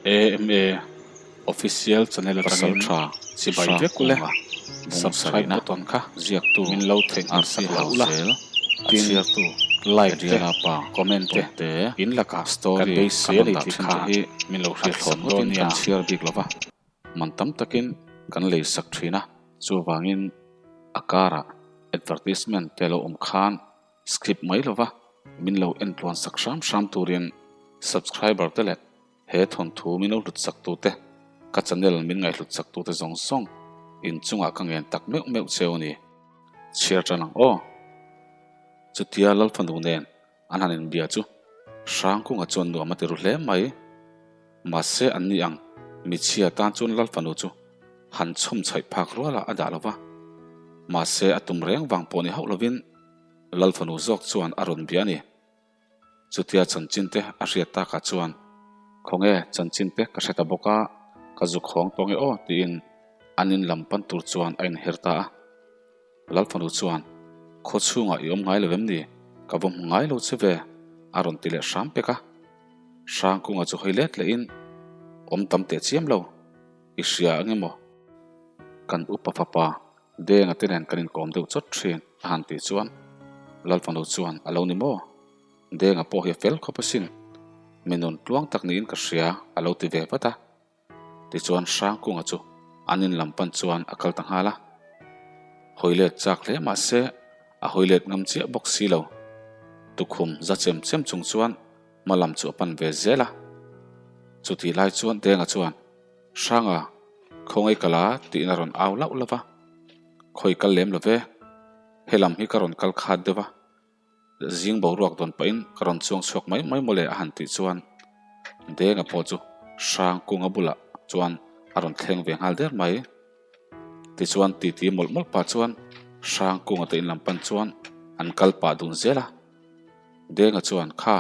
AMA Official Channel atangin Pasaltha chibai vek ule Hrangkunga bung Subscribe sarihna button kha ziaktu min lo theihnghilh RC sak lo ula Hauzel a tin chhiartu like te Adriana pa comment te Tawngte in lakah kan story kan beisei a rawn ni dah tih thin kha te hi min lo a hriat thlawn sak dawn ngawtin nia. kan chhiar bik lova man tam takin kan lei sak thin a, chuvangin a karah advertisement te lo awm khan Script mai lova min lo en tluan sak hram hram turin subscriber te leh he thawnthu min lo hlut sak tute, ka channel min ngaihhlut sak tute zawng zawng inchungah ka ngen tak meuh meuh cheu a ni. Chhiar tan ang aw. Chutia Lalfanu nen an han inbia chu Hrangkunga chuan nuam a ti ru hle mai. Mahse an ni ang, michhia tan chuan Lalfanu chu han chhawm chhaih phak rualah a dah lova. Mahse a tum reng vang pawh ni hauh lovin Lalfanu zawk chuan a rawn bia a ni. Chutia chanchin te a hriat takah chuan, Khawnge chanchin te ka hre ta bawk a, ka zuk hawng tawng e aw tiin an in lam pan tur chuan a inher ta a. Lalfanu chuan, Khaw chhungah i awm ngai lo em ni? Ka va hmu ngai lo che ve, a rawn ti leh hram pek a. Hrangkunga chu hawi let lehin, Awm tam teh chiam lo, i hria ang emaw? Kan upa fapa Denga te nen kan inkawm deuh chawt thin, a han tih chuan Lalfanu chuan, A lo ni maw? Denga pawh hi a fel khawp asin, mi nun tluang tak niin ka hria, a lo ti ve vat a. Tichuan Hrangkunga chu an in lam pan chuan a kal ta nghal a. Hawi let chak hle mah se a hawi let ngam chiah bawk si lo. Tukhum za chem chem chung chuan hma lam chu a pan ve zel a. Chutih lai chuan Denga chuan, Hranga, khawngaih kal a tiin a rawn au lauh lauh va. Khawi kal lem lo ve, he lam hi ka rawn kal khat deuh va. Zing boruak dawn pahin ka rawn chuang chhuak mai mai mawle a han tih chuan Denga pawh chu hrang kunga bulah chuan a rawn thleng ve nghal der mai. Tichuan titi mawlh mawlh pah chuan hrang kunga te inlam pan chuan an kal pah dun zel a. Denga chuan kha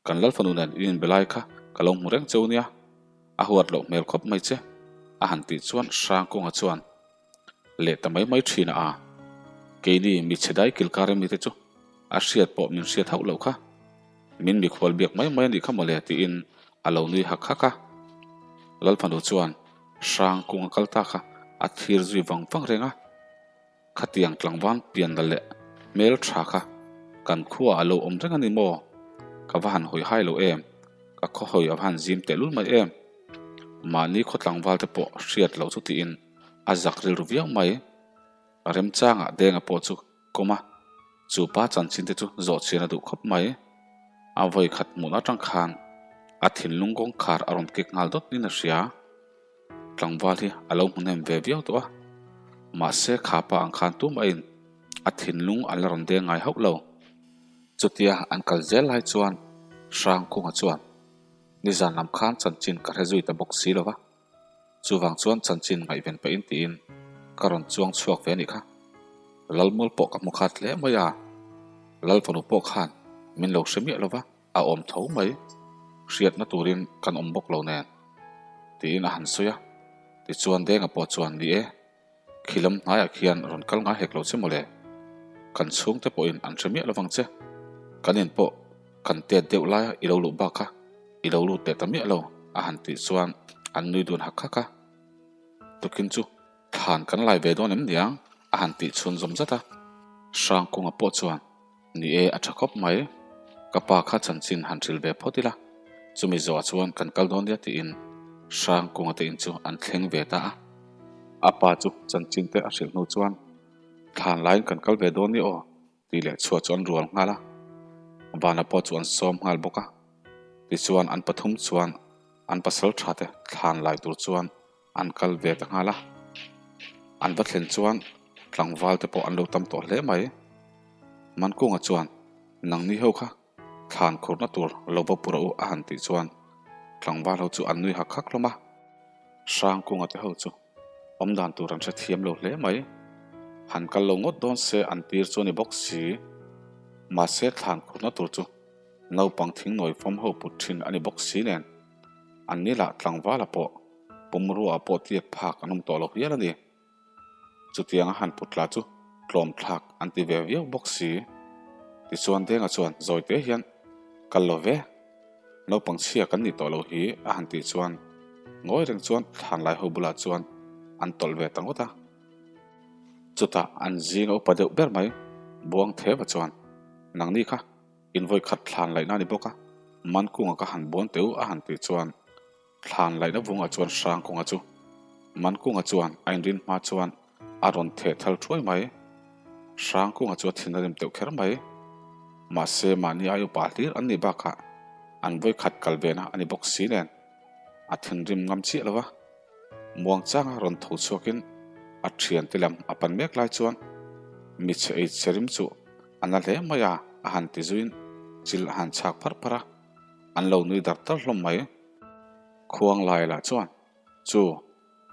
Kan Lalfanu nen in inbe lai kha ka lo hmu reng cheu nia, a huat loh hmel khawp mai che, a han tih chuan Hrangkunga chuan leh ta mai mai thin a, keini mi chhe dai kilkar emi te chu a hriat pawh min hriat hauh loh kha, min mikhual biak mai mai a nih kha mawle tiin a lo nui hak hak a. Lalfanu chuan Hrangkunga kal ta kha a thlir zui vang vang reng a. Khatiang tlangval pianna leh hmel tha kha kan khuaah a lo awm reng a ni maw? Ka va han hawi hai lo em? Ka khaw hawi a va han zim tehlul mai em? Mahni khaw tlangval te pawh hriat loh chu tiin a zak rilru viau mai. Remchangah Denga pawh chu kawm a, chu pa chanchin te chu zawh chhian a duh khawp mai. A vawi khat hmuhna atang khan a thinlung kawngkhar a rawn kek nghal dawt niin a hria. Tlangval hi a lo hmuhnem ve viau tawh a, mahse kha pa ang khan tumah in a thinlung an la rawn deng ngai hauh lo. Chutia an kal zel lai chuan Hrangkunga chuan nizan lam khan chanchin ka hre zui ta bawk si lo va, chuvang chuan chanchin ngaihven pahin tiin ka rawn chuang chhuak ve a nih kha. Lalmual pawh ka hmu khat hle mai a, Lalfanu pawh khan min lo hre miah lo va. A awm tho mai, hriatna turin kan awm bawk lo nen, tiin a han sawi a. Tichuan Denga pawh chuan, Ni e, khi lam hnaiah khian rawn kal ngai hek lo che mawle, kan chhungte pawhin an hre miah lovang che, kan in pawh kan tet deuh laia i lo luh bak kha i lo lut leh ta miah lo, a han tih chuan an nui dun hak hak a. Tukin chu thlan kan lai ve dawn em niang? a han tih chhun zawm zat a. Hrangkunga pawh chuan, Ni e, a tha khawp mai. Ka pa kha chanchin han hrilh ve phawt ila, chumi zawhah chuan kan kal dawn nia tiin Hrangkunga te in chu an thleng ve ta a. A pa chu chanchin te a hrilh hnu chuan, Thlan laiin kan kal ve dawn nia aw, tih leh chhuah chu an rual nghal a. Vana pawh chu an sawm nghal bawk a. Tichuan an pathum chuan an pasal tha te thlan lai tur chuan an kal ve ta nghal a, an va thlen chuan tlangval te pawh an lo tam tawh hle mai. Mankunga chuan nangni ho kha thlan khurna tur lo va pura u a han tih chuan tlangval ho chu an nui hak hak hlawm a, Hrangkunga te ho chu awmdan tur an hrethiam lo hle mai. Han kal lo ngawt dawn se an tir chu a ni bawk si. Mahse thlan khurna tur chu naupang thingnawi fawm ho put thin a ni bawk si nen an ni lah tlangvala pawh pumrua pawh tiak phak an awm tawh lo hial a ni. Chutianga han put tla chu tlawm thlak an ti ve viau bawk si. Tichuan Denga chuan zawi te hian, Kal lo ve. Naupang chhia kan nih tawh loh hi a han tih chuan ngawi reng chuan thlan lai ho bulah chuan an tawlh ve ta ngawt a. Chutah an zing a upa deuh ber mai Buang Theva chuan, Nangni kha invawi khat thlan laihna a ni bawk a, Mankunga ka han buan teh u a han tih chuan Thlan laihna vungah chuan Hrangkunga chu Mankunga chuan a inrin hma chuan a rawn theh thal thuai mai. Hrangkunga chu a thin a rim teuh kher mai. Mahse mahni ai upa hlir an nih bakah an vawikhat kal vena a ni bawk si nen a thinrim ngam chiah lo va. Muangchanga rawn tho chhuakin a thiante lam a pan mek lai chuan michhe ei che rim chu a na hle mai a, a han ti zuiin chil a han chhak pharh pharh a. An lo nui dar dar hlawm mai. Khuang lai lah chuan, Chu,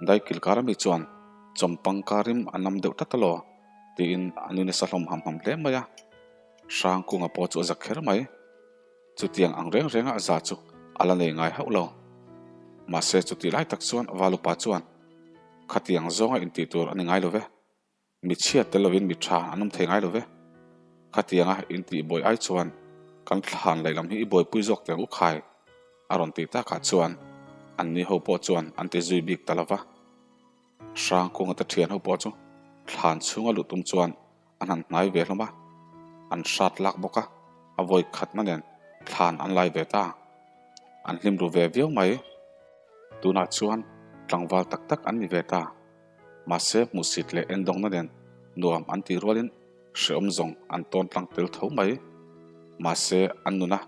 Daikil kar ami chuan chawmpang ka rim a nam deuh tlat alaw? tiin a nui nasa hlawm ham ham hle mai a. Hrangkunga pawh chu a za kher mai. Chutiang ang reng renga a za chu a la nei ngai hauh lo. Mahse chutih lai tak chuan Valupa chuan, Khatiang zawnga intih tur a ni ngai lo ve. Mi chhiat tel lovin mi tha an awm thei ngai lo ve. Khatianga intih buai ai chuan kan thlan leh lam hi i buaipui zawk teh ang u khai, a rawn tih takah chuan anni ho pawh chuan an ti zui bik ta lo va. Hrangkunga te thian ho pawh chu thlan chhunga luh tum chuan an han hnai ve hlawm a, an hrat lak bawk a, a vawi khatna nen thlan an lai ve ta. An hlim ru ve viau mai. Tunah chuan tlangval tak tak an ni ve ta. Mahse hmuhsit leh endawngna nen nuam an tih rualin hrehawm zawng an tawn tlang tel tho mai. Mahse an nuna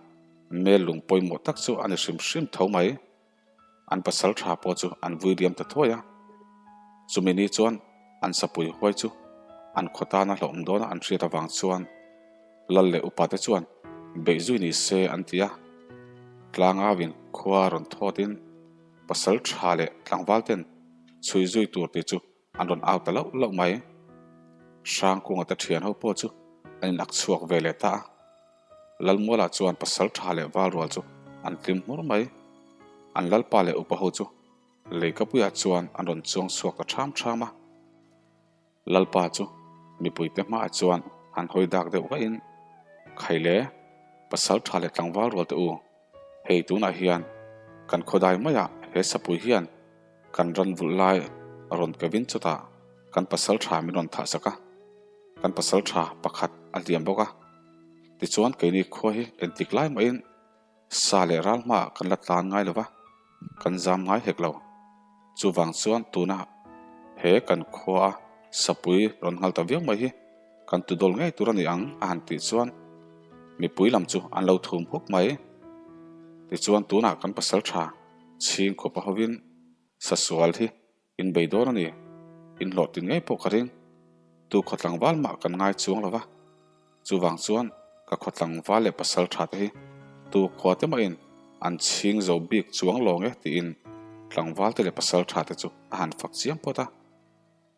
mel lung pawimawh tak chu a ni hrim hrim tho mai. An pasal tha pawh chu an vui liam ta thuai a. Chumi ni chuan an sapui huai chu an khaw tana hlauhawm dawna an hriat avang chuan Lal leh upate chuan beih zui ni se an ti a. Tlangauin khua rawn thawtin pasal tha leh tlangval ten chhui zui tur tih chu an rawn au ta lauh lauh mai. Hrangkunga te thian ho pawh chu an in ak chhuak ve leh ta a. Lalmuala chuan pasal tha leh val rual chu an tlim hmur mai. An lalpa leh upa ho chu leikapuiah chuan an rawn chuang chhuak ta ṭham ṭham a. Lalpa chu mipuite hmaah chuan han hawi dak deuh vaiin, Khaile, pasal tha leh tlangval rual teh u, hei tunah hian kan khawdai maiah he sapui hian kan ran vulh lai rawn kevin chutah kan pasal tha min rawn thah sak a, kan pasal tha pakhat a hliam bawk a, tichuan keini khua hi entik lai mahin Sa leh ral hmaah kan la tlan ngai lo va, kan zam ngai hek lo. Chuvang chuan tuna he kan khua a sapui rawn nghal ta viau mai hi kan tudawl ngei tur a ni ang a han tih chuan mipui lam chu an lo thum huk mai. Tichuan tunah kan pasal tha chhing khawpa hovin sasual hi In bei dawn a ni. In hlawhtlin ngei pawh ka ring. Tu khaw tlangval mah kan ngai chuang lo va. Chuvang chuan ka khaw tlangval leh pasal tha te hi tu khua te mahin an chhing zo bik chuang lawng e tiin tlangval te leh pasal tha te chu a han fak chiam phawt a.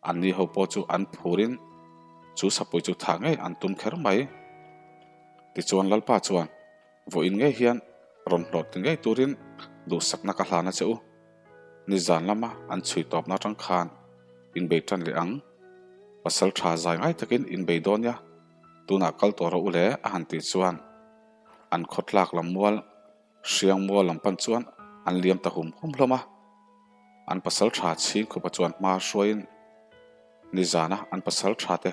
Anni ho pawh chu an phurin chu sapui chu thah ngei an tum kher mai. Tichuan Lalpa chuan vawiin ngei hian rawn hlawhtlin ngei turin duhsakna ka hlan a che u. Nizan lama an chhui tawpna atang khan inbei tan leh ang. Pasal tha zai ngai takin inbei dawn nia, tunah kal tawh rawh u le a han tih chuan an khawtlak lam mual, hriang mual lam pan chuan an liam ta hum hum hlawm a. An pasal tha chhing khupa chuan hma hruaiin nizana an pasal tha te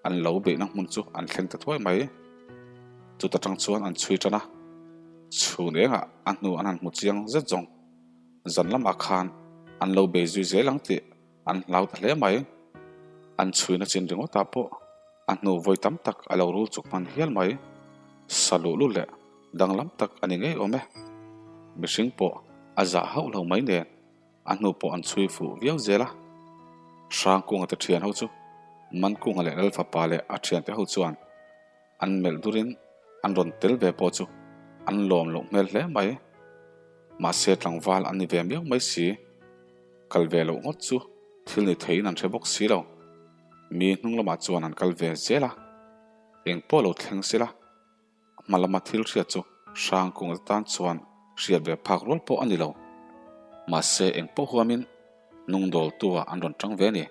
an lo beihna hmun chu an thleng ta thuai mai. Chuta tang chuan an chhui tan a, chhun engah a hnu an han hmu chiang zet zawng. Zan lamah khan an lo bei zui zel ang tih an hlau ta hle mai. An chhuina chin ringawtah pawh a hnu vawi tam tak a lo rul chuk hman hial mai. Sa luh lut leh danglam tak a ni ngei awm e. Mihring pawh a zah hauh lo mai nen a hnu pawh an chhui fuh viau zel a. Hrangkunga te thian ho chu Mankunga leh Lalfapa leh a thiante ho chuan An melh durin an rawn tel ve pawh chu an lawm loh hmel hle mai. Mahse tlangval an ni ve miau mai si. Kal ve loh ngawt chu thil ni theiin an hre bawk si lo. Mi hnung lamah chuan an kal ve zel a. Eng pawh lo thleng sela hma lama thil hriat chu Hrangkunga tan chuan hriat ve phak rual pawh a ni lo. Mahse eng pawh huamin hnungdawltu-ah an rawn tang ve a ni.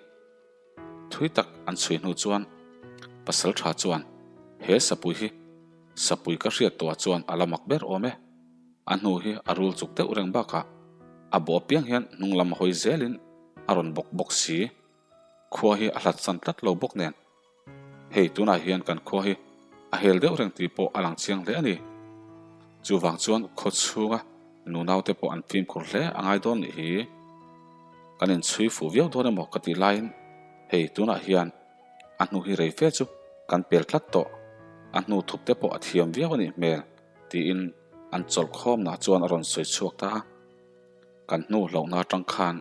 Thui tak an chhui hnu chuan pasal tha chuan he sapui hi sapui ka hriat tawhah chuan a la mak ber awm e. A hnu hi a rul chuk deuh reng bakah a bawh apiang hian hnung lam a hawi zelin a rawn bawk bawk si. Khua hi a hlat san tlat lo bawk nen. Hei tunah hian kan khua hi a hel deuh reng tih pawh a lang chiang hle a ni. Chuvang chuan khaw chhunga nunaute pawh an fimkhur hle a ngai dawn nih hi. Kan inchhui fuh viau dawn emaw ka tih laiin hei tunah hian a hnu hi rei fe chu kan pel tlat tawh. A hnu thup te pawh a thiam viau a nih hmel tiin an chawlh khawmnah chuan a rawn sawi chhuak ta a. Kan hnu hlauhna atang khan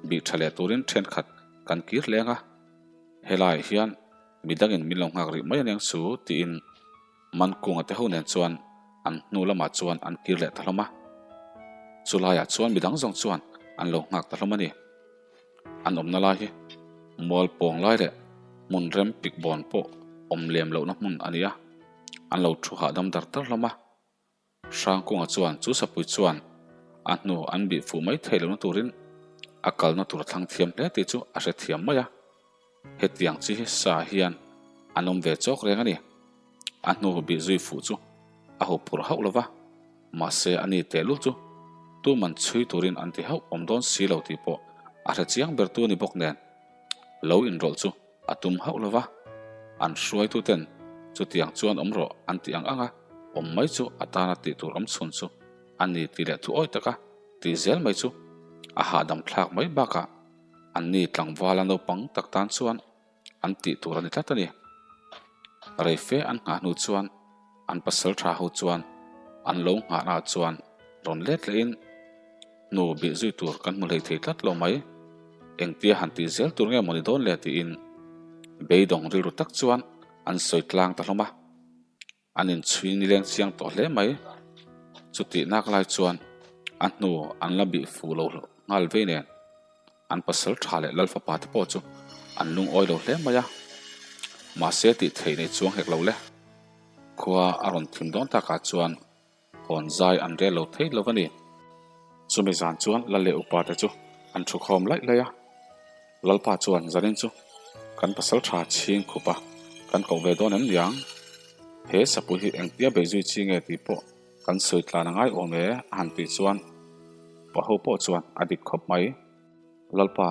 bih tha leh turin thenkhat kan kir leng a. Helaiah hian midangin min lo nghak rih mai aniang chu tiin Mankunga te ho nen chuan an hnu lamah chuan an kir leh ta hlawm a. Chulaiah chuan midang zawng chuan an lo nghak ta hlawm a ni. An awmna lai hi mual pawng lai leh hmun rem pik bawn pawh awm lem lohna hmun a ni a, an lo thu hahdam dar dar hlawm a. Hrangkunga chuan chu sapui chuan a hnu an bih fuh mai theih lohna turin a kalna tur a thlang thiam hle tih chu a hrethiam mai a. Hetiang chi hi sa hian an awm ve chawk reng a ni. A hnu bih zui fuh chu a hu phurh hauh lo va, mahse a ni tehlul chu tuman chhui turin an ti hauh awm dawn si lo tih pawh a hre chiang bertu a ni bawk nen. Lo inrawlh chu a tum hauh lo va, an hruaituten chutiang chuan awm rawh an tih ang ang a, awm mai chu a tana tih tur awm chhun chu a ni tih leh thu awi taka tih zel mai chu a hahdam thlak mai bakah anni tlangvala naupang tak tan chuan an tih tur a ni tlat a ni. Reife an nghah hnu chuan an pasal tha ho chuan an lo nghahna ah chuan rawn let lehin hnu bih zui tur kan hmu hlei thei tlat lo mai. Engtia han tih zel tur nge mawni dawn le tiin beidawng rilru tak chuan an sawi tlang ta hlawm a. An inchhui nileng chiang tawh hle mai. Chutih nak lai chuan a hnu an la bih fuh lo nghal vei nen an pasal tha leh lal fapa te pawh chu an lungawi lo hle mai a. Mahse tih theih nei chuang hek lo le. Khua a rawn thim dawn takah chuan Hawn zai an rel lo thei lo a ni. Chumi zan chuan Lal leh upa te chu an thu khawm laih laih a. Lalpa chuan zanin chu kan pasal tha chhing khup a, kan koh ve dawn em niang? He sapui hi engtia bei zui chi nge tih pawh kan sawi tlan a ngai awm e a han tih chuan pa ho pawh chuan a dik khawp mai. Lalpa,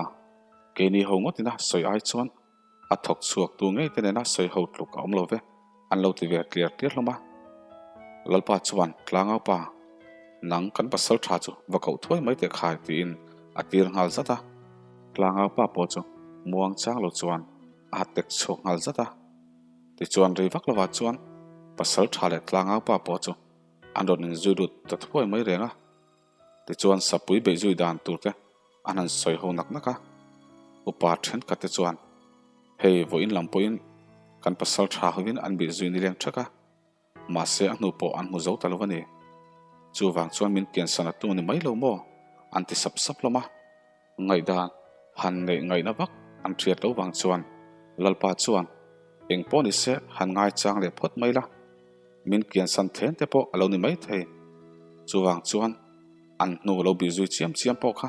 keini ho ngawtin a sawi ai chuan A thawk chhuak tu ngei te nena sawi ho tluk a awm lo ve, an lo ti ve tliar tliar hlawm a. Lalpa chuan, Tlangaupa, nang kan pasal tha chu va koh thuai mai teh khai tiin a tir nghal zat a. Tlangaupa pawh chu muang chang lo chuan a ha tek chhuak nghal zat a. Tichuan rei vak lovah chuan pasal tha leh Tlangaupa pawh chu an rawn inzui lut ta thuai mai reng a. Tichuan sapui beih zui dan tur te an han sawi ho nak nak a, upa thenkhat te chuan hei vawiin lam pawhin kan pasal tha hovin an bih zui nileng thek a, mahse a hnu pawh an hmu zo ta lo a ni. Chuvang chuan min kiansan a tum a ni mai lo maw? an ti sap sap hlawm a. Ngaihdan han neih ngaihna vak an hriat lo vang chuan Lalpa chuan eng pawh ni se han ngaichang leh phawt mai la, min kiansan then te pawh a lo ni mai thei. Chuvang chuan an hnu lo bih zui chiam chiam pawh kha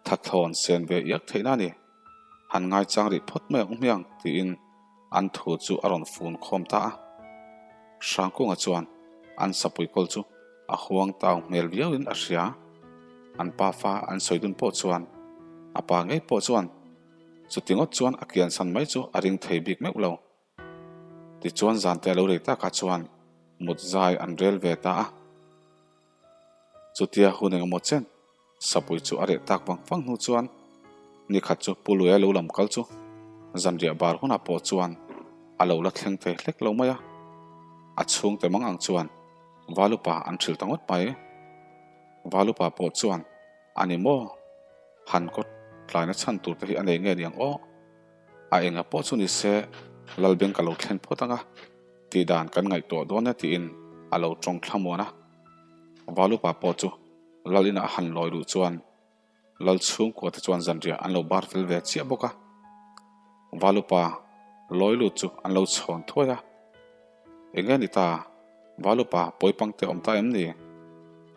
thathlawn sen ve iak theihna a ni. Han ngaichang rih phawt mai ang hmiang tiin an thu chu a rawn fun khawm ta a. Hrangkunga chuan an sapui kawl chu a huang tau hmel viauin a hria. An pafa an sawi dun pawh chuan a pa ngei pawh chuan chuti ngawt chuan a kiansan mai chu a ring thei bik meuh lo. Tichuan zante a lo rei takah chuan mut zai an rel ve ta a. Chutia hun engemaw chen Sapui chu a reh tak vang vang hnu chuan nikhat chu Pu Luia lo lam kal chu zanriah bar hunah pawh chuan a lo la thleng thei hlek lo mai a. A chhungte mang ang chuan Valupa an hrilh ta ngawt mai. Valupa pawh chuan a ni maw? Han kawt tlaina chhan tur te hi a nei nge niang aw? A enga pawh chu ni se Lalbeng ka lo thlen phawt ang a, tihdan kan ngaihtuah dawn e tiin a lo tawng thlamuan a. Valupa pawh chu Lal inah a han lawi luh chuan Lal chhungkua te chuan zanriah an lo bar fel ve chiah bawk a. Valupa lawi lut chu an lo chhawn thuai a. Enge ni ta, Valupa pawipang te awm ta em ni?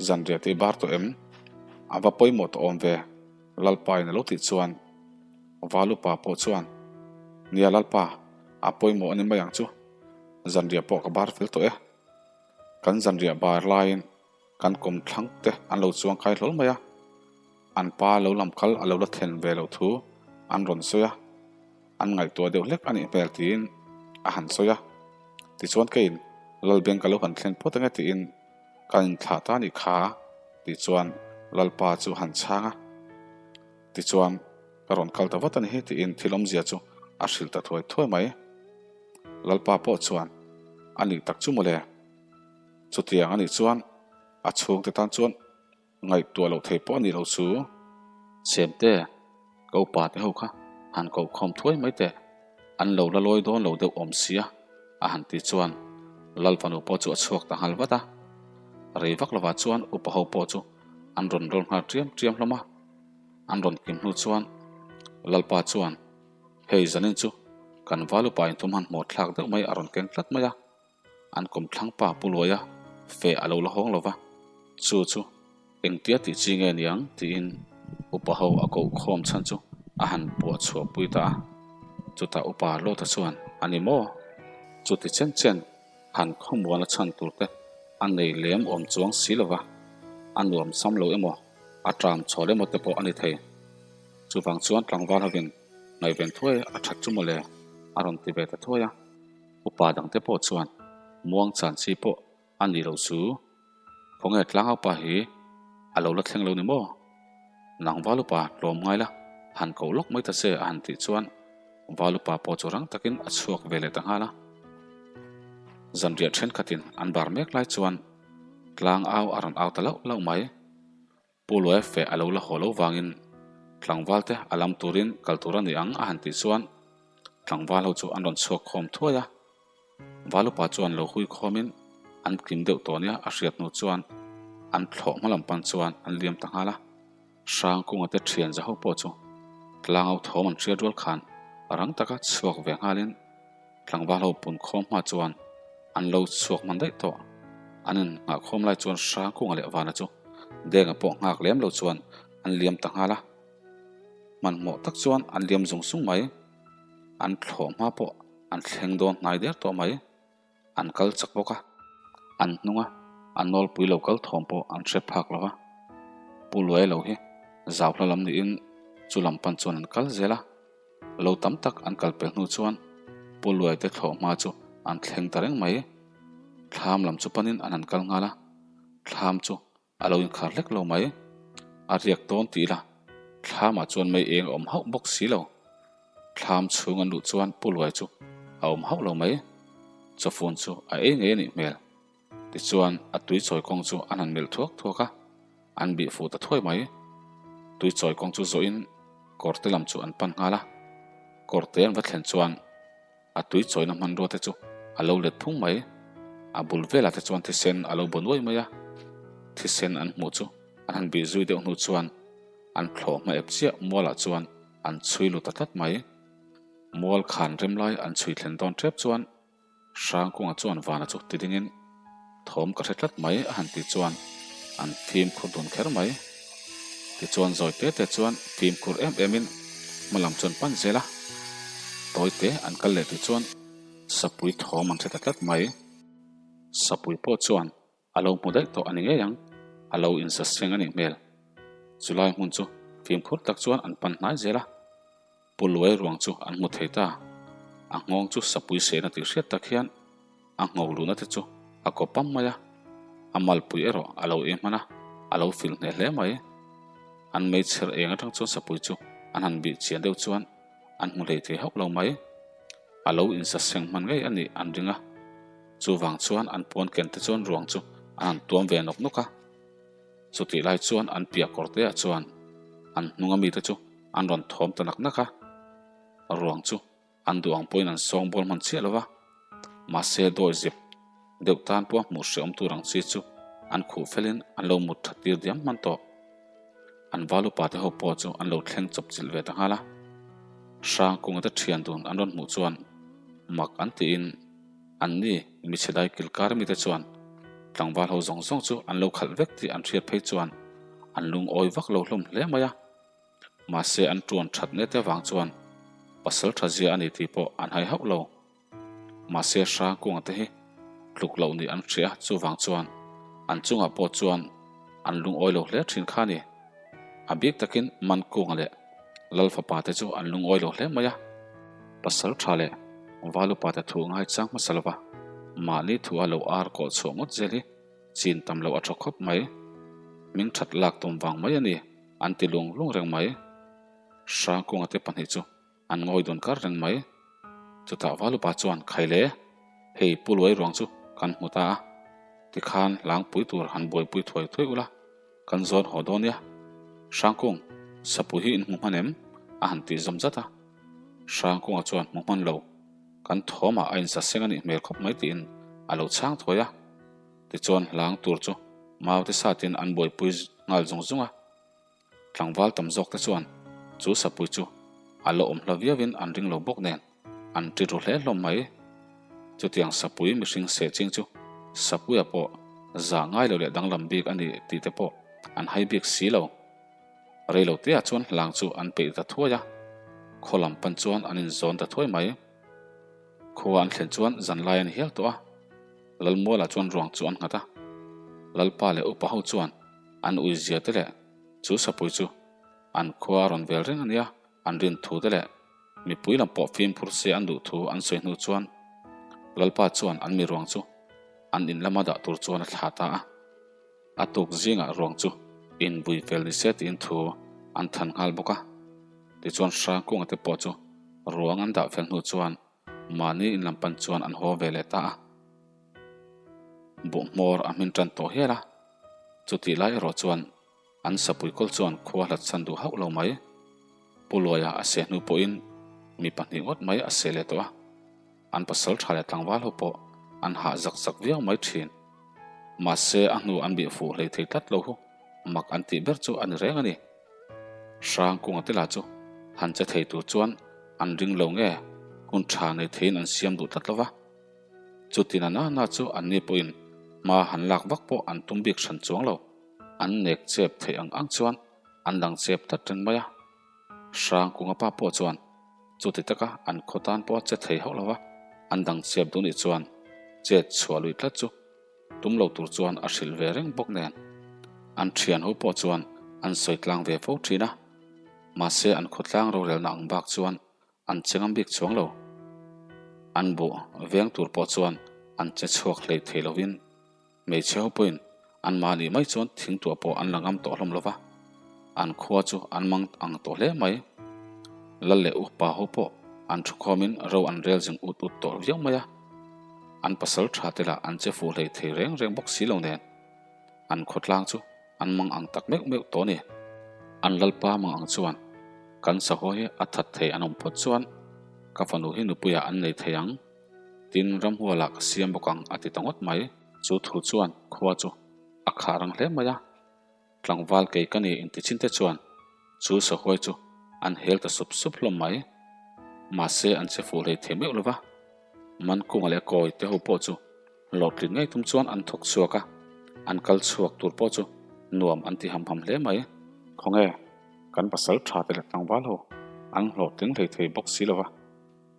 Zanriah te i bar tawh em? A va pawimawh tawh awm ve, Lalpa in a lo tih chuan Valupa pawh chuan, Nia Lalpa, a pawimawh a ni mai ang chu, zanriah pawh ka bar fel tawh e. Kan zanriah bar laiin. Kan kawmthlang te an lo chuang kai hlawl mai a, an pa lo lam kal a lo la thlen ve loh thu an rawn sawi a, an ngaihtuah deuh hlek a nih hmel tiin a han sawi a. Tichuan keiin Lalbeng ka lo han thlen phawt ange tiin kan inthlah ta a nih kha tih chuan Lalpa chu a han chhang a. Tichuan ka rawn kal ta vat a ni hi tiin thil awmzia chu a hrilh ta thuai thuai mai. Lalpa pawh chuan a nih tak chu mawle. Chutiang a nih chuan a chhungte tan chuan ngaihtuah loh thei pawh a nih loh chu. Chemte, ka upa te ho kha han koh khawm thuai mai teh, an lo la lawi dawn lo deuh awm sia a han ti chuan Lal fanu pawh chu a chhuak ta nghal vat a. Rei vak lovah chuan upa ho pawh chu an rawn rawl nghal ṭiam ṭiam hlawm a. An rawn kim hnu chuan Lalpa chuan, Hei zanin chu kan val upa inthum han hmuh thlak deuh mai a rawn keng tlat mai a. An kawmthlang pa Pu Luaia feh a lo la hawng lo va, chu chu engtia tih chi nge niang tiin upa ho a koh khawm chhan chu a han puah chhuah pui ta a. Chutah upa Lawta chuan, A ni maw? Chuti chen chen han khawmuana chhan tur te a nei lem awm chuang si lo va, a nuam sam lo emaw, a ṭam chhawl emaw te pawh a ni thei. Chuvang chuan tlangval hovin ngaihven thuai a ṭhat chu mawle a rawn ti ve ta thuai a. Upa dangte pawh chuan muang chan chi pawh a nih loh chu khawnge tlangaupa hi a lo la thleng lo ni maw? Nang Valupa tlawm ngai la, han koh lawk mai ta che a han tih chuan Valupa pawh chu rang takin a chhuak ve leh ta nghal a. Zanriah thenkhatin an bar mek lai chuan tlangau a rawn au ta lauh lauh mai. Pu Luai feh a lo la haw lo vangin tlangval te a lam turin kal tur a ni ang a han tih chuan tlangval ho chu an rawn chhuak khawm thuai a. Valupa chuan lo hui khawmin an kim deuh tawh nia a hriat hnu chuan an thlawh hma lam pan chuan an liam ta nghal a. Hrangkunga te thian za ho pawh chu tlangau thawm an hriat rual khan rang taka chhuak ve nghalin Tlangval ho pun khawm hma chuan an lo chhuak hman daih tawh. An in nghah khawm lai chuan Hrangkunga leh Vana chu Denga pawh nghak lem lo chuan an liam ta nghal a. Hmanhmawh tak chuan an liam zung zung mai. An thlawh hma pawh an thleng dawn hnai der tawh mai. An kal chak bawk a. An hnunga a nawlpui lo kal thawm pawh an hre phak lo va. Pu Luai lo hi zau hla lam niin chu lam pan chuan an kal zel a. Lo tam tak an kal pel hnu chuan Pu Luai te thlawh hma chu an thleng ta reng mai. Thlam lam chu panin an han kal nghal a, thlam chu a lo inkhar hlek lo mai. A riak dawn tih ila thlamah chuan mei eng a awm hauh bawk si lo. Thlam chhung an luh chuan Pu Luai chu a awm hauh lo mai. Chawfun chu a ei ngei a nih hmel. Tichuan a tui chawi kawng chu an han melh thuak thuak a, an bih fuh ta thuai mai. Tui chawi kawng chu zawhin kawrte lam chu an pan nghal a, kawrte an va thlen chuan a tui chawina hmanrua te chu a lo let phung mai. A bul velah te chuan thisen a lo baw nuai mai a, thisen an hmuh chu an han bih zui deuh hnu chuan an thlawh hma ep chiah mualah chuan an chhui lut ta tlat mai. Mual khan rem lai an chhui thlen dawn tep chuan Hrangkunga chuan vana chu ti dingin thawm ka hre tlat mai a han tih chuan an fimkhur dun kher mai. Tichuan zawi te te chuan fimkhur em emin hma lam chuan pan zel a, tawi te an kal leh tih chuan sapui thawm an hre ta tlat mai. Sapui pawh chuan a lo hmu daih tawh a ni ngei ang, a lo insaseng a nih hmel. Chulai hmun chu fimkhur tak chuan an pan hnai zel a. Pu Luai ruang chu an hmu thei ta. A nghawng chu sapui sehna tih hriat tak hian a ngho luhna te chu a kaw pam mai a, a malpui erawh a lo eng hman a, a lo fil hneh hle mai. An meichher eng atang chuan sapui chu an han bih chian deuh chuan an hmu hlei thei hauh lo mai. A lo insaseng hman ngei a nih an ring a, chuvang chuan an puan ken te chuan ruang chu an han tuam ve nawk nawk a. Chutih lai chuan an piah kawr te ah chuan an hnunga mite chu an rawn thawm ta nak nak a, ruang chu an duh ang pawhin an sawng bawl hman chiah lo va, mahse dawi zep deuh tan pawha hmuh hrehawm tur ang chi chu an khuh felin an lo mut that tir diam hman tawh. An val upa te ho pawh chu an lo thleng chawp chilh ve ta nghal a, Hrangkunga te thian dun an rawn hmuh chuan mak an tiin an ni michhe dai kilkar mite chuan tlangval ho zawng zawng chu an lo khalh vek tih an hriat phei chuan an lungawi vak lo hlawm hle mai a. Mahse an tuan that nete avang chuan pasal tha zia a ni tih pawh an hai hauh lo. Mahse Hrangkunga te hi tluk loh nih an hria chuvang chuan An chungah pawh chuan an lungawi lo hle thin kha a ni. A bik takin Mankunga leh Lalfapa te chu an lungawi lo hle mai a. Pasal tha leh Valupa te thu ngai chang hmasa lova mahni thu a lo ar kawh chhuah ngawt zel hi chin tam loh a tha khawp mai. Hming that lak tum vang mai a ni an ti lung lung reng mai. Hrangkunga te pahnih chu An ngawi dun kar reng mai. Chutah Valupa chuan khai le, hei Pu Luai ruang chu kan hmu ta a, tikhan hlangpui tur han buaipui thuai thuai ula, kan zawn haw dawn nia. Hrangkung, sapui hi in hmu hman em? a han tih zawm zat a. Hrangkunga chuan hmu hman lo, kan thawmah a insa seng a nih hmel khawp mai tiin a lo chhang thuai a. Tichuan hlang tur chu maute satin an buaipui nghal zung zung a. Tlangval tam zawk te chuan chu sapui chu a la awm hla viauin an ring lo bawk nen an ṭi ru hle hlawm mai. Chutiang sapui mihring seh ching chu sapuia pawh zah ngai lo leh danglam bik a ni tih te pawh an hai bik si lo. Rei lo teah chuan hlang chu an peih ta thuai a, khaw lam pan chuan an inzawn ta thuai mai. Khua an thlen chuan zanlai a ni hial tawh a, Lalmualah chuan ruang chu an nghat a, Lalpa leh upa ho chuan An uizia te leh chu sapui chu an khua a rawn vel reng a nia, an rin thu te leh mipui lam pawh fimkhur se an duh thu an sawi hnu chuan Lalpa chuan an mi ruang chu an in lama dah tur chuan a thlah ta a. A tuk zingah ruang chu inbui fel ni se tiin thu an than nghal bawk a. Tichuan Hrangkunga te pawh chu ruang an dah fel hnu chuan mahni in lam pan chuan an haw ve leh ta a. Buhhmawr a hmin tan tawh hial a. Chutih lai erawh chuan an sapui kawl chuan khua hlat chhan duh hauh lo mai. Pu Luaia a seh hnu pawhin mi pahnih ngawt mai a seh leh tawh a, an pasal tha leh tlangval ho pawh an hah zak zak viau mai thin. Mahse a hnu an bih fuh hlei thei tlat lo hu mak an tih ber chu a ni reng a ni. Hrangkunga te lah chu han che thei tur chuan an ring lo nge hun tha nei theiin an siam duh tlat lo va. Chutin a nana chu anni pawhin hma han lak vak pawh an tum bik hran chuang lo. An nek chep theih ang ang chuan an dang chep tlat reng mai a. Hrangkunga pa pawh chuan chuti taka an khaw tan pawh a che thei hauh lo va, an dang chep duh nih chuan chet chhuah lui tlat chu tum lo tur chuan a hrilh ve reng bawk nen. An thian ho pawh chuan an sawi tlang ve fo thin a. Mahse an khawtlang rorelna ang bak chuan An che ngam bik chuang lo. An buh veng tur pawh chuan an che chhuak hlei thei lovin hmeichhe ho pawhin an mahni mai chuan thingtuah pawh an la ngam tawh hlawm lova, an khua chu an mang ang tawh hle mai. Lal leh upa ho pawh an thukhawmin ro an rel zing ut ut tawh viau mai a, an pasal tha te lah an che fuh hlei thei reng reng bawk si lo nen an khawtlang chu an mang ang tak meuh meuh tawh a ni. An lalpa mang ang chuan kan sahaw hi a that thei an awm phawt chuan ka fanu hi nupuiah an nei thei ang, tin ramhualah ka siam bawk ang a ti ta ngawt mai. Chu thu chuan khua chu a khah rang hle mai a, tlangval kei ka ni inti chin te chuan chu sahuai chu an hel ta sup sup hlawm mai. Mahse an che fuh hlei thei meuh lo va, Mankunga leh Kawi te ho pawh chu Hlawhtlin ngei tum chuan an thawk chhuak a, an kal chhuak tur pawh chu nuam an ti ham ham hle mai. Khawnge, kan pasal tha te leh tlangval ho an hlawhtling hlei thei bawk si lova,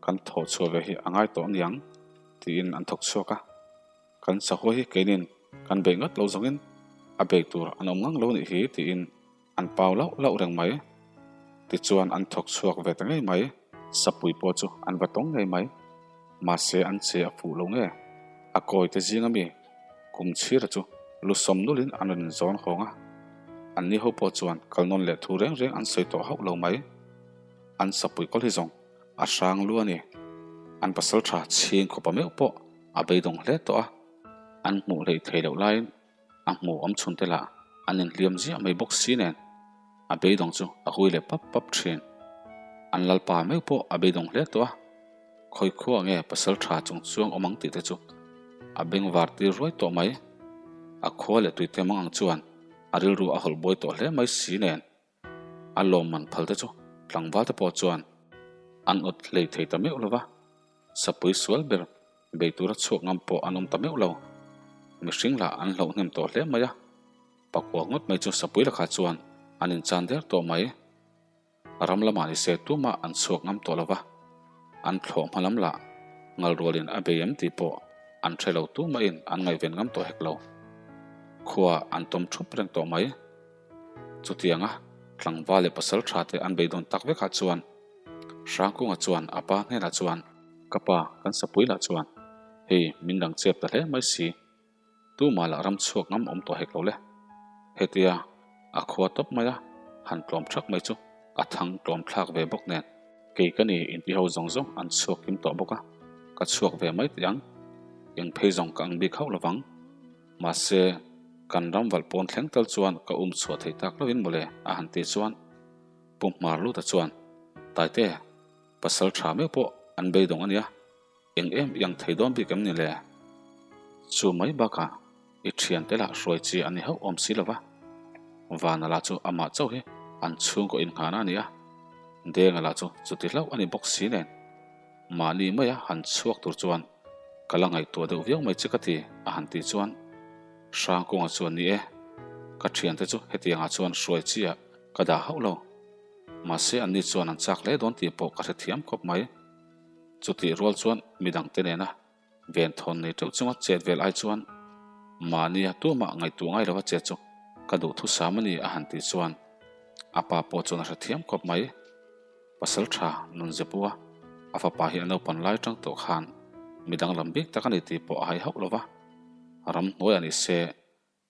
kan thawh chhuah ve hi a ngai tawh aniang tiin an thawk chhuak a. Kan sahuai hi keinin kan beih ngat lo zawngin a beih tur an awm ngang lo nih hi tiin An pau lauh lauh reng mai. Tichuan an thawk chhuak ve ta ngei mai. Sapui pawh chu an va tawng ngei mai. Mahse an che a fuh lo nge. A kawi te zing ami kum chhira chu lu sawm nulin an rawn inzawn hawng a. An ni ho pawh chuan kal nawn leh thu reng reng an sawi tawh hauh lo mai. An sapui kawl hi zawng a hrang lu a ni. An pasal tha chhing khawpa meuh pawh a beidawng hle tawh a. An hmuh hleih thei loh laiin A hmuh awm chhun te lah an inhliam ziah mai bawk si nen a beidawng chu a hui leh pap pap thin. An lalpa meuh pawh a beidawng hle tawh a, khawi khuaa nge pasal tha chung chuang awm ang tih te chu a beng var tir ruai tawh mai. A khua leh tuite mang ang chuan a rilru a hawlh buai tawh hle mai si nen a lawmman phal te chu tlangval te pawh chuan an awt hlei thei ta meuh lo va. Sapui sual ber bei tura chhuak ngam pawh an awm ta meuh lo. Mihring lah an hlauh hnem tawh hle mai a, pakua ngawt mai chu sapui lakah chuan an inchan der tawh mai. Ram lamah ni se tumah an chhuak ngam tawh lo va, an thlawh hma lam lah ngal rualin a bei em tih pawh an hre lo tumahin an ngaihven ngam tawh hek lo. Khua an tawm thup reng tawh mai. Chutianga tlangval leh pasal tha te an beidawn tak vekah chuan Hrangkunga chuan a pa hnenah chuan, Ka pa, kan sapui lah chuan hei min dang chep ta hle mai si, tumah lah ram chhuak ngam awm tawh hek lo le. Hetia a khua tawp mai a, han tlawm thak mai chu a thang tlawm thlak ve bawk nen. Kei ka ni inti ho zawng zawng an chhuak kim tawh bawk a, ka chhuak ve mai teh ang. Eng phei zawng ka ang bik hauh lovang. Mahse, kan ram valh pawn thleng tal chuan ka um chhuah thei tak lovin mawle a han ti chuan Pu Hmar Luta chuan, Taite, pasal tha meuh pawh an beidawng a nia, eng em i ang thei dawn bik em ni le? Chu mai bakah i thiante lah hruai chi a ni hauh awm si lova, Vana lah chu amah chauh hi an chhungkaw innghahna a ni a, Denga lah chu chuti hlauh a ni bawk si nen. Mahni maia han chhuak tur chuan ka la ngaihtuah deuh viau mai che ka ti, a han tih chuan Hrangkunga chuan ni e, ka thiante chu hetiangah chuan hruai chiah ka dah hauh lo. Mahse anni chuan an chak hle dawn tih pawh ka hrethiam khawp mai. Chutih rual chuan midangte nena Venthawn nei teuh chunga chet vel ai chuan mahnia tumah ngaihtuah ngai lova chet chu ka duh thusam a ni a han tih chuan a pa pawh chuan a hrethiam khawp mai. Pasal tha Nunzepua a fapa hi a naupan lai tang tawh khan midang lam bik tak a ni tih pawh a hai hauh lova, ramhnuai a ni se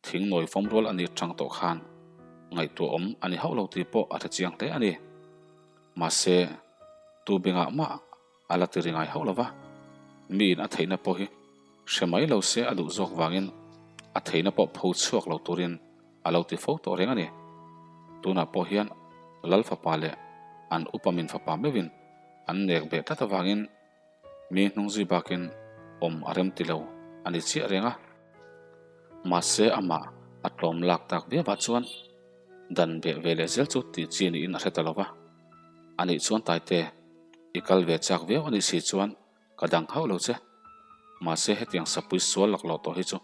Thing nawi fawm rual a ni chang tawh khan ngaihtuah awm a ni hauh lo tih pawh a hre chiang hle a ni. Mahse, tu bengah mah a la ti ri ngai hauh lo va, miin a theihna pawh hi hre mai lo se a duh zawk vangin a theihna pawh pho chhuak lo turin a lo ti fo tawh reng a ni. Tunah pawh hian Lal fapa leh an upa min fapa meuhin an nek beh tlat avangin Mi hnungzui bakin awm a rem ti lo a ni chiah reng a. Mahse amah a tlawm lak tak viauah chuan dan beh ve leh zel chu tih chi niin a hre ta lo va. Anih chuan Taite, i kal ve chak viau anih si chuan ka dang hauh lo che. Mahse hetiang sapui sual laklawh tawh hi chu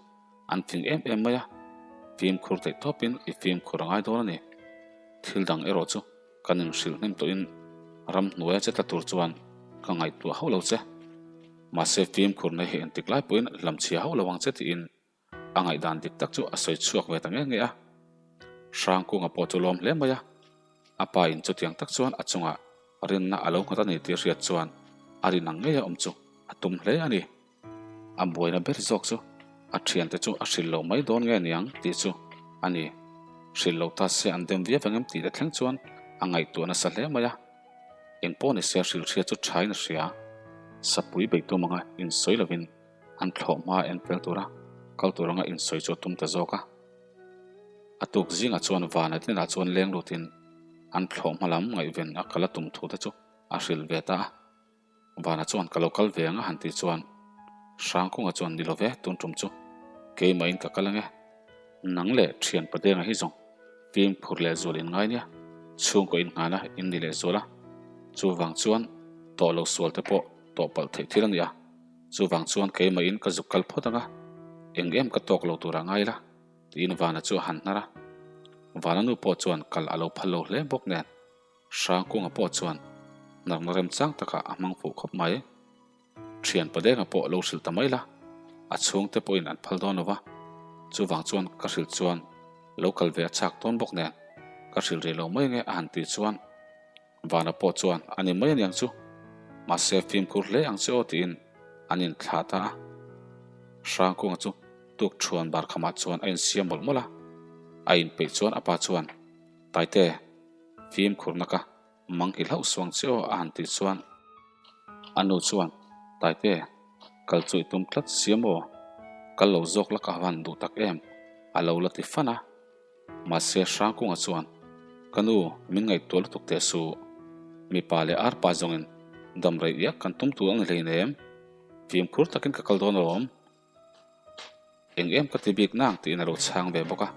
an fing em em mai a, fimkhur theih tawpin i fimkhur a ngai dawn a ni. Thil dang erawh chu Kan inhrilh hnem tawhin ramhnuaia che tla tur chuan ka ngaihtuah hauh lo che. Mahse fimkhurna hi entik lai pawhin hlamchhia hauh lo ang che tiin a ngaihdan dik tak chu a sawi chhuak ve ta nge nge a. Hrangkunga pawh chu lawm hle mai a, a pa in chutiang tak chuan a chungah rinna a lo nghat a ni tih hriat chuan a rin ang ngei a awm chu a tum hle a ni. A buaina ber zawk chu a thiante chu a hrilh lo mai dawn nge niang tih chu a ni. Hrilh lo ta se an dem viau vang em tih te thleng chuan a ngaihtuah nasa hle mai a. Eng pawh ni se hrilh hria chu thain a hria. Sapui beitum anga insawi lovin an thlawh hma en fel tura kal tur anga insawi chu a tum ta zawk a. A tuk zingah chuan vana dinah chuan leng lutin an thlawh hma lam ngaihven a kal a tum thu te chu a hrilh ve ta a. Vana chuan ka lo kal ve ang a han tih chuan Hrangkunga chuan ni lo ve tun tum chu keimahin ka kal ange. Nang leh thian Padenga hi zawng fimkhur leh zual in ngai nia, chhungkaw in nghana in ni leh zual a, chuvang chuan tawh lo sual te pawh tawh palh theih thil a ni a, chuvang chuan keimahin ka zuk kal phawt anga eng em ka tawk lo turah ngai ila tiin Vana chu a han hnar a. Vana nu pawh chuan kal a lo phal lo hle bawk nen. Hrangkunga pawh chuan narna remchang takah a hmang fuh khawp mai. Thian Padenga pawh lo hrilh ta mai la, a chhungte pawhin an phal dawn lo va, chuvang chuan ka hrilh chuan lo kal ve a chak dawn bawk nen ka hrilh rih lo mai nge a han tih chuan Vana pawh chuan a ni mai aniang chu, mahse fimkhur hle ang che aw tiin an inthlah ta a. Hrangkunga chu tuk thuan bar khamah chuan a insiam mawlh mawlh a, a inpeih chuan a pa chuan Taite, Fimkhurna ka mang hi hlauh suang che aw a han tih chuan a nu chuan Taite, kal chu i tum tlat si maw? Kal lo zawk la ka van duh tak em? a lo la ti fan a. Mahse Hrangkunga chuan Ka nu, min ngaihtuah lutuk teh suh. Mipa leh arpa zawngin dam rei iak kan tum tur a ni hleinem. Fimkhur takin ka kal dawn alawm. Eng em ka ti bik nang tiin a lo chhang ve bawk a,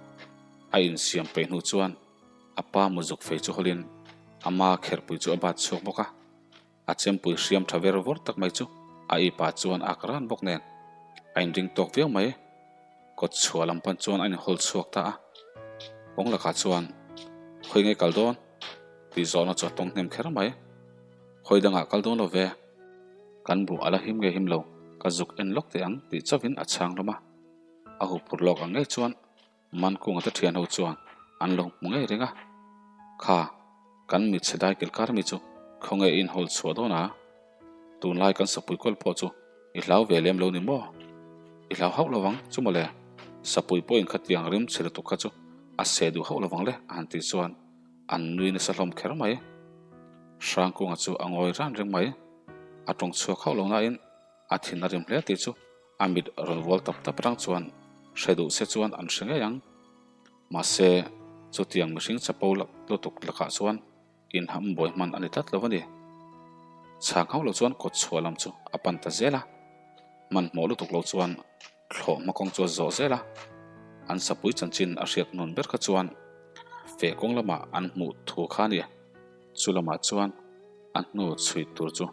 a insiam peih hnu chuan a pa muzuk fei chu hawlin a ma kherhpui chu a bat chhuak bawk a, a chempui hriam tha ver vawr tak mai chu a ipa chuan a ak ran bawk nen a inring tawk viau mai. Kawt chhuah lam pan chuan a inhawl chhuak ta a, kawng lakah chuan khawi nge kal dawn tih zawhna chu a tawng hnem kher mai. Khawi dangah kal dawn lo ve. Kan buh a la him nge him lo, ka zuk en lawk teh ang tih chauhin a chhang hlawm a. A huphur lawk ang ngei chuan Mankunga te thian ho chuan an lo hmu ngei reng a. Kha, kan mit chhe dai kilh kar mi chu khawnge i inhawl chhuah dawn a? Tunlai kan sapui kawl pawh chu i hlau ve lem lo ni maw? I hlau hauh lovang chu mawle, sapui pawhin khatiang rim chhe lutuk kha chu a seh duh hauh lovang le a han tih chuan an nui nasa hlawm kher mai. Hrangkunga chu a ngawi ran reng mai. A tawng chhuak hauh lo nain a thin a rim hle tih chu a mit rawn vual tap tap rang chuan hre duh se chuan an hre ngei ang. Mahse, chutiang mihring chapo lutuk lakah chuan inham buai hman a ni tlat lo a ni. Chhang hauh lo chuan kawt chhuah lam chu a pan ta zel a, hmanhmawh lutuk lo chuan thlawh hma kawng chu a zawh zel a. An sapui chanchin a hriat hnawn ber kha chuan feh kawng lamah an hmuh thu kha a ni. Chu lamah chuan a hnu chhui tur chu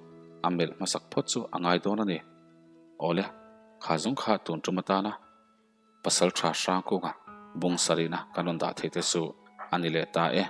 a melh hmasak phawt chu a ngai dawn a ni. Awle, kha zawng kha tun tum atana Pasal tha hrang kunga bung sarihna kan rawn dah theih te chu a ni leh ta e.